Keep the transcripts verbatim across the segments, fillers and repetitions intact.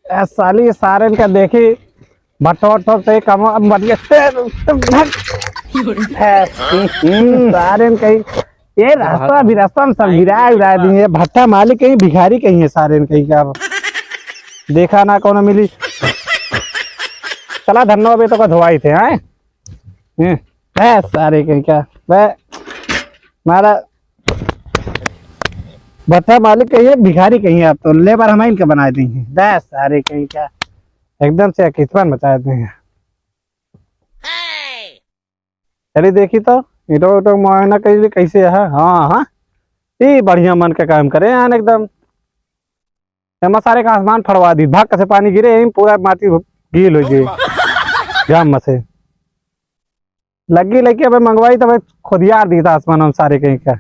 ए, साली, सारेन का देखी, भट्ठो, भट्ठो से कम, बढ़िया से, भाग। ए, हम्म, सारेन कहीं, ये रास्ता, अभी रास्ता में सब गिरा, गिरा दिए। भट्ठा मालिक कहीं, भिखारी कहीं है, सारेन कहीं का। देखा ना, कौन मिली। चला, धन्नो, अबे तो का धोवाई थे, हैं? हैं? ए, सारे कहीं का, बे, मारा, भट्ठा मालिक कहिए, भिखारी कहिए, आप तो लेबर हम इनके बनाए देंगे। दस सारे कहीं का, एकदम से किस्मत बचा देंगे। चलिए देखी तो, ईटो उटो मुआयना कर ली, कैसे है? हाँ, हाँ, ई बढ़िया मन का काम करे यार एकदम। एमा सारे का आसमान फड़वा दी, भाग कसे पानी गिरे, यही पूरा माटी गील हो जाए। घाम में से लग्गी लेके अबे मंगवाई, तबे खुदियार दी था आसमान में सारे कहीं का।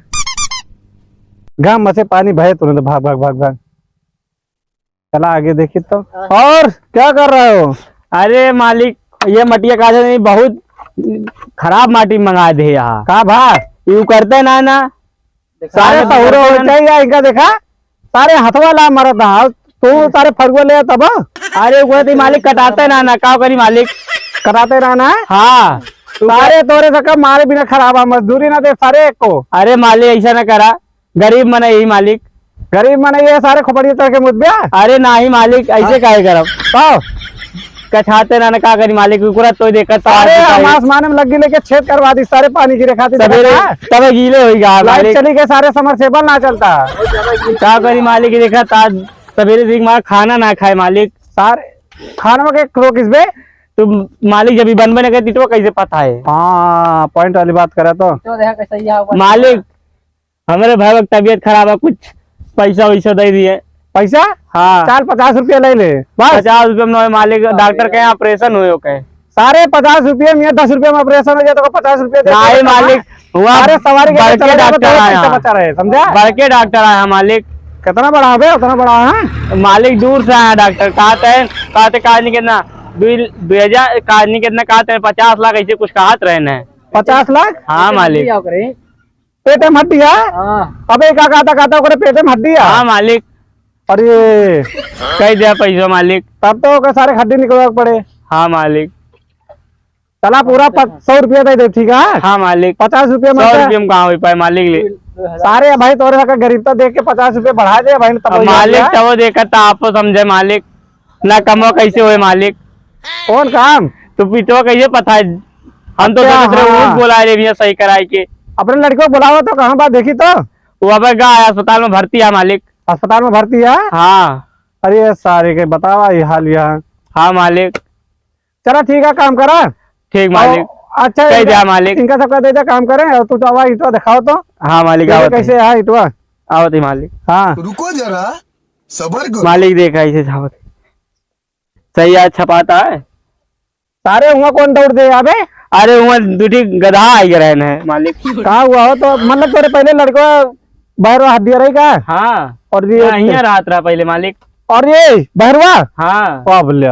घाम में से पानी बहे तुरंत, भाग, भाग, भाग, भाग। चला आगे देखी तो। और क्या कर रहे हो? अरे मालिक, ये मटिया का नहीं, बहुत खराब माटी मंगा दे यहाँ। का भा? यू करते ना, ना। सारे सारे सहुरो हो करते ना। चाहिए इनका, देखा, सारे हथवा ला मरत ना। तू सारे फरुआ ले तब। अरे वो तो मालिक कटाते ना, ना, का करी मालिक? कटाते ना, ना? हाँ। तू सारे तोरे सका मारे बिना खराब है, मजदूरी ना दे सारे एक को। अरे मालिक, ऐसा ना करा, गरीब मन यही मालिक। गरीब मन ये सारे खोपड़िया चढ़ के मुदबिया। अरे नाही मालिक, ऐसे हाँ। काहे करब? पाओ। कछाते ना, ना का करी मालिक, कुकुरा तो देखत तो अरे, आज हम बताई। आसमान में लग्गी लेके छेद करवा दी सारे पानी गिरे खातिर। सवेरे देखा? तबे गीले होई गा लाइट मालिक। चली गए, सारे समरसेबल ना चलता। का करी मालिक, देखा ता सवेरे से मार खाना ना खाए मालिक। सारे खाना में के रोक इस बे? तू मालिक जब ही बनबे ना करे, तो कैसे पता है? हाँ, पॉइंट वाली बात करे तो। तो देखा कैसे ही आओ। मालिक, हमरे भाई के तबीयत खराब है, कुछ पैसा वैसा दे दिए। पैसा? हाँ। चल, पचास रुपया ले ले, बस। पचास रुपया में मालिक, डॉक्टर के यहाँ ऑपरेशन हुए, ओके। सारे पचास रुपया में, दस रुपया में ऑपरेशन हो जाए तो पचास रुपया दे नहीं दे, मालिक, हुआ अरे, सवारी के बड़के चला जाए तो डॉक्टर आया। पैसा बचा रहे, समझा? बड़के डॉक्टर आया मालिक। कितना बड़ा है बे? उतना बड़ा है? मालिक दूर से आया डॉक्टर, कहते हैं, कहते, कहा नहीं कितना, दुई, दुई हजार, कहा नहीं कितना, कहते हैं पचास लाख ऐसे कुछ कहत रहे हैं। पचास लाख? हाँ मालिक। पेटे में हड्डी है? हाँ। अबे का कहता, कहता ओकरे पेटे में हड्डी है? हाँ मालिक। अरे। कह दिया पैसा मालिक। तब तो ओकर सारे हड्डी निकलवा के पड़े। हाँ मालिक। चला पूरा प-, सौ रुपया दे दे, ठीक है? हाँ मालिक। पचास रुपया सौ मांगता है। रुपया में कहाँ हो पाए मालिक ले? सारे भाई तोरे का गरीबता देख के पचास रुपया बढ़ा दे भाई, तब अब वही मालिक आ गया। तब देखा था, आपको समझे मालिक। ना कमवा कैसे होए मालिक? कौन काम? तू पिटवा कैसे पता है? हम तो अच्छा, सोचत रहे हाँ। वो बोला रे भैया सही कराए के। अपने लड़के को बुलाओ तो कहाँ बात देखी तो? वो अब गा अस्पताल में भर्ती है मालिक। अस्पताल में भर्ती है? हाँ। अरे सारे के बतावा ये हाल यहाँ। हाँ मालिक। चला ठीक है, काम करा। ठीक मालिक। और अच्छा, कह इनका, दिया मालिक। इनका सबका दे दे, काम करें। और तू तो आवा, ईटवा दिखाओ तो। हाँ मालिक, देखो आवत कैसे है। है ईटवा। आवत है मालिक। हाँ। रुको जरा, सबर करो। मालिक देखा इसे छापत। सही आज छपाता है। सारे हुआ कौन दौड़ दे अबे? अरे हुआ दू ठी गधा आई रहे हैं मालिक। का हुआ हो तो मतलब तोरे पहले लड़का बहरवा हड्डी रही का? हाँ। और ये यहाँ, यहाँ रात रहा पहले मालिक। और ये बहरवा? हाँ। अब ले।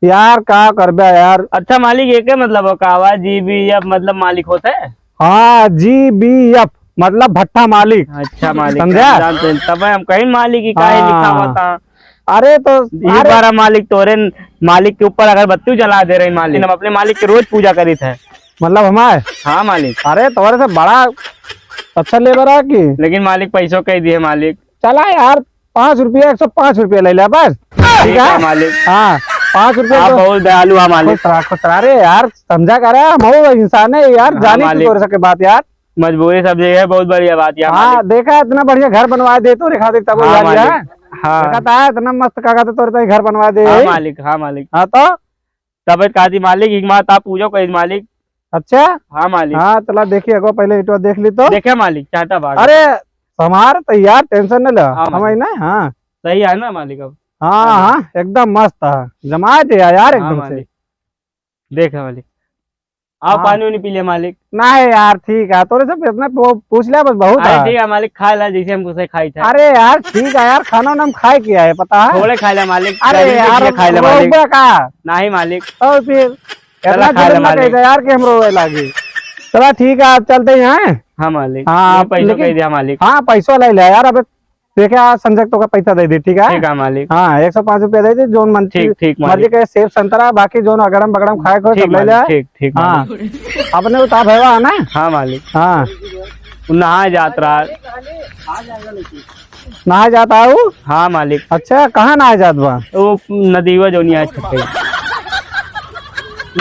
यार का करबे यार। अच्छा मालिक, ये के मतलब हो का आवाज जीबीएफ मतलब मालिक होते हैं? हाँ, जीबीएफ मतलब भट्ठा मालिक। अच्छा मालिक, समझा? हम जानते हैं, तब हम कहीं मालिक ही काहे हाँ। लिखा हुआ था। अरे तो ये अरे बारा मालिक तोरे न-, मालिक के ऊपर अगरबत्ती जला दे रहे मालिक। हम अपने मालिक के रोज पूजा करीत है। मतलब हमारे? हाँ मालिक। अरे तोरे से बड़ा अच्छा लेबर है कि? लेकिन मालिक पैसों कह दिए मालिक। चला यार, पाँच रुपया, एक सौ पाँच रुपया ले ले बस। ठीक ठीक है है? मालिक। हाँ, पाँच रुपया आप तो बहुत दयालु है मालिक। खुश रहा, खुश रहा। अरे यार, समझा कर रहा है, हम इंसान है यार, हाँ जानी मालिक। तोरे सके बात यार। मजबूरी सब जगह है, बहुत बढ़िया बात यार हाँ, मालिक। देखा इतना बढ़िया घर बनवा दे तोरे खातिर तब हाँ यार मालिक, यार। हाँ। देखा था इतना मस्त का कहते तोरे ताई घर बनवा दे हाँ यही। मालिक, हाँ मालिक। हाँ तो? तब कहती मालिक, एक माँ ता पूजो कही मालिक। अच्छा? हाँ मालिक। हाँ, चला देखिए, एक बार पहले इटवा देख ली तो। देखे मालिक, चाहता बाग। अरे, हमार तो यार टेंशन न ले, हाँ हम मालिक। ही ना, हाँ। सही है ना मालिक अब? हाँ, हाँ हाँ, मालिक। एकदम मस्त है, जमा दे यार हाँ एकदम से। मालिक। देख मालिक। आओ हाँ। पानी उनी पी ले मालिक। नहीं यार, ठीक है, तोरे से इतना पू-, पूछ लिया बस बहुत अरे है। ठीक है मालिक, खाए ला जैसे हमको से खाई था। अरे यार, ठीक है यार, खाना उना हम खाए किया है, पता है? थोड़े खाए ला मालिक, अरे गर्मी के यार, लिए खाए ला मालिक। रोकबे का? नहीं मालिक। और फिर चला इतना खा ले जुलम ना मालिक। कह दे यार कि हम रोवे लागी। चला ठीक है, आप चलते हैं। हाँ मालिक, हाँ, ये पैसों लेकिन कह दिया मालिक। हाँ, पैसों ले ले यार, अबे देखा, आज संजय तोका पैसा दे दी, ठीक है? ठीक है मालिक। हाँ, एक सौ पाँच रुपया दे दी, जोन मन-, ठीक, ठीक मर्जी मालिक। के सेब संतरा, बाकी जोन अगड़म बगड़म खाए को ठीक सब ले मालिक, जा। ठीक, ठीक हाँ। मालिक। अपने उता भैया है ना? हाँ मालिक। हाँ। उ नहाए जात रहा। नहाए जात आऊ? हाँ मालिक। अच्छा, कहाँ नहाए जात बा? वो नदीवा जोनिया है छक्के।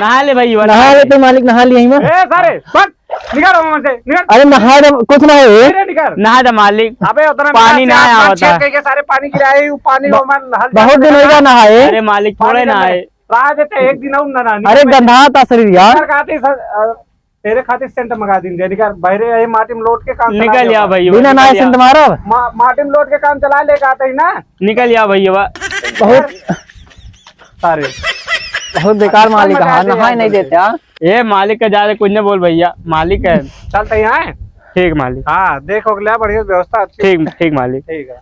नहा ले भाई, नहा ले तो मालिक, नहा लिया ही मैं। ए, सारे, बस, निकल वहाँ से, निकल। अरे नहा दे, कुछ ना है। अरे निकल। नहा दे मालिक। अबे उतना पानी ना आया होता। छेद करके सारे पानी गिराए, वो पानी ब-, वो मन हल बहुत दिन होइगा नहाए। अरे मालिक, थोड़े नहाए। रहा देते एक दिन और नहा, निकल अरे भाई। गंधा था शरीर यार। निकल खाते सर, अ, तेरे खातिर सेंट मंगा दिन जे, निकल, बहरे यही माटी में लोट के काम चला निकल ले या बा। भैया, बिना निकल नहाए या। सेंट मारब? मा-, माटी में लोट के काम चला ले, कहते ही ना। निकल या भैया बा। बहुत सारे। बहुत बेकार मालिक है, नहाए नहीं देते, हाँ। ए मालिक का ज्यादा कुछ नहीं बोल भैया, मालिक है। चलते ही हैं। ठीक मालिक। हाँ, देखो ले बढ़िया व्यवस्था अच्छी। ठीक, ठीक मालिक। ठीक है।